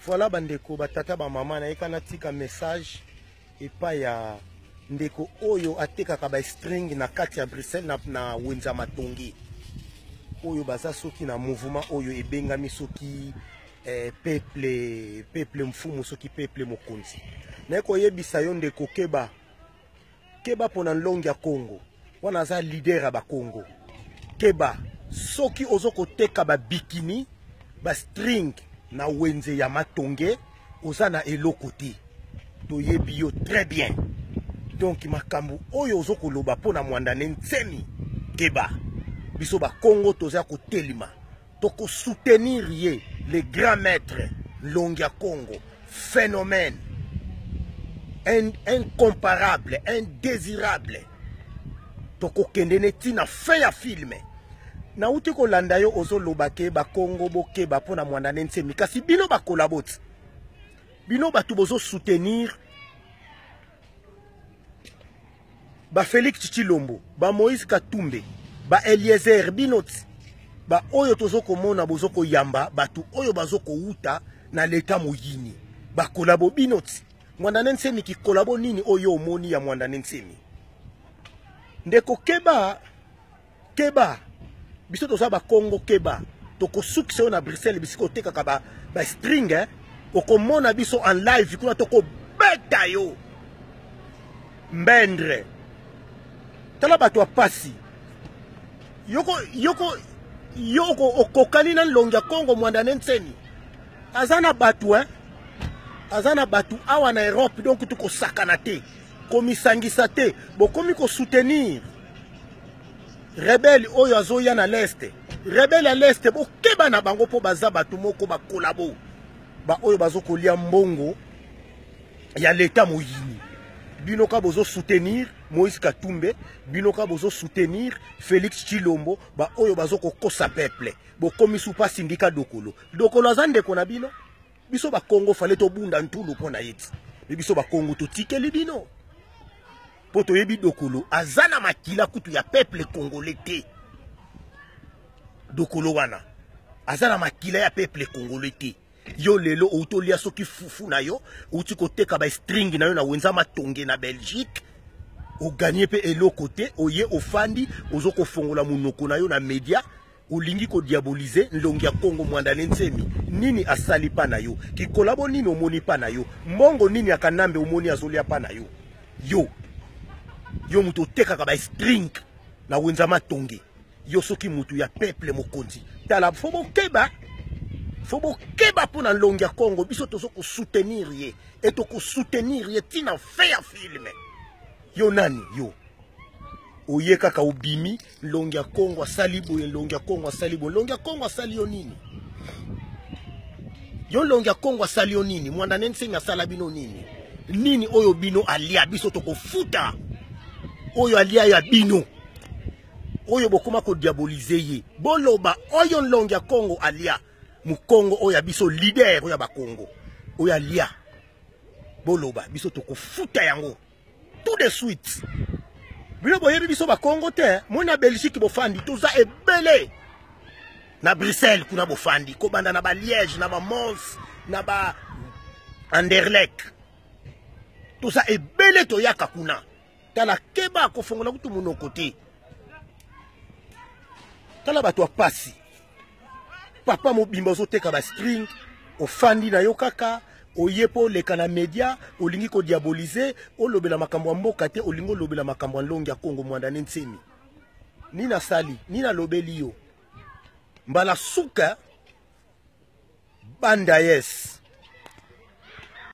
Voilà bandeko batata bamama nayeka natika message epai ya ndeko oyo atekaka ba string na kati ya Bruxelles na, na wenza matonge oyo baza soki na mouvement oyo ebengami soki eh, peuple peuple mfumu soki peuple mokonzi. Naye koyebisa yo ndeko, keba keba pona nlongi ya Congo wana aza leader ya bakongo. Keba soki ozo koteka ba bikini ba string na wenze ya matonge, oza na eloko te, toyebi yo très bien. Donc makambo oyo ozo koloba mpo na Mwanda ne Nsemi, keba, biso bakongo toza kotelema, tokosoutenir ye le grand maître Nlongi ya Congo, phénomène incomparable, indésirable. Tokokende ne ntina fin ya filme. Nauti kolanda yo ozoloba ke bakongo bokeba mpo na Mwanda ne Nsemi, kasi bino bakolaboti, bino bato bozosoutenir ba Félix Tshilombo, ba Moïse Katumbe, ba Eliezer, bino ti ba oyo tozo komona bozo koyamba bato oyo bazo kowuta na leta moyini, bakolabo bino ti Mwanda ne Nsemi kikolabo nini oyo omoni ya Mwanda ne Nsemi? Ndeko keba keba, biso toza bakongo, keba, tokosukisa yo na Bruxelles bisika otekaka ba, ba string eh? Okomona biso en live kuna, tokobeta yo mbendre. Tala bato ya pasi, yoko yoko yoko okokani na nlongi ya Congo. Mwanda ne Nsemi aza na bato eh? Aza na bato awa na Europe, donc tokosakana te, komisangisa te. Bokomi kosoutenir rebelle oyo azoya na leste, rebelle ya leste, bokeba na bango mpo baza bato moko bakolabo, baoyo bazokolia mbongo ya leta moyini. Bino ka bozosoutenir Moïse Katumbe, bino ka bozosoutenir Félix Tshilombo, baoyo bazokokosa peuple. Bokomi supa sindika Dokolo. Dokolo aza ndeko na bino. Biso bakongo fale tobunda ntulu mpo na ye ti, me biso bakongo totikeli bino mpo toyebi Dokolo aza na makila kutu ya peuple congolais te. Dokolo wana aza na makila ya peuple congolais te. Yo lelo outi olia soki fufu na yo, outi koteka ba string na yo na wenza matonge na Belgique, oganye mpe eloko te, oye ofandi ozo kofongola monoko na yo na media, olingi kodiabolize nlongi ya Kongo Mwanda ne Nsemi. Nini asali pa na yo? Kikolabo nini omoni pa na yo? Mbongo nini ya Kanambe omoni azolia pa na yo? Yo yo moto otekaka ba string na wenza matonge, yo soki mutu ya peuple mokonzi, tala, fo bokeba, fo bokeba mpo na nlongi ya Kongo. Biso tozo kosoutenir ye e tokosoutenir ye ntina fe ya filme. Yo nani? Yo oye kaka obimi, nlongi ya Kongo asali boye, nlongi ya Kongo asali boye. Nlongi ya Kongo asali yo nini? Yo nlongi ya Kongo asali yo nini? Mwanda ne Nsemi asala bino nini? Nini oyo bino alia? Biso tokofuta oyo alia ya bino oyo bokoma kodiabolize ye. Boloba oyo nlongi ya Kongo alia, mokongo oyo ya biso leader oyo ya bakongo oyo alia, boloba, biso tokofuta yango tout de suite. Bino boyebi biso bakongo te. Moi na Belgique bofandi, toza ebele na Bruxelles kuna, bofandi kobanda na baliège, na bamons, na ba Anderlecht, toza ebele, toyaka kuna. Tala, keba, kofongola kutu monoko te. Tala bato ya pasi, papa mobimba ozoteka ba string, ofandi na yo kaka, oye mpo oleka na media, olingi kodiabolize, olobela makambo ya mboka te, olingi olobela makambo ya nlongi ya Kongo Mwanda ne Nsemi. Nini asali? Nini alobeli yo? Mbala suka banda yes.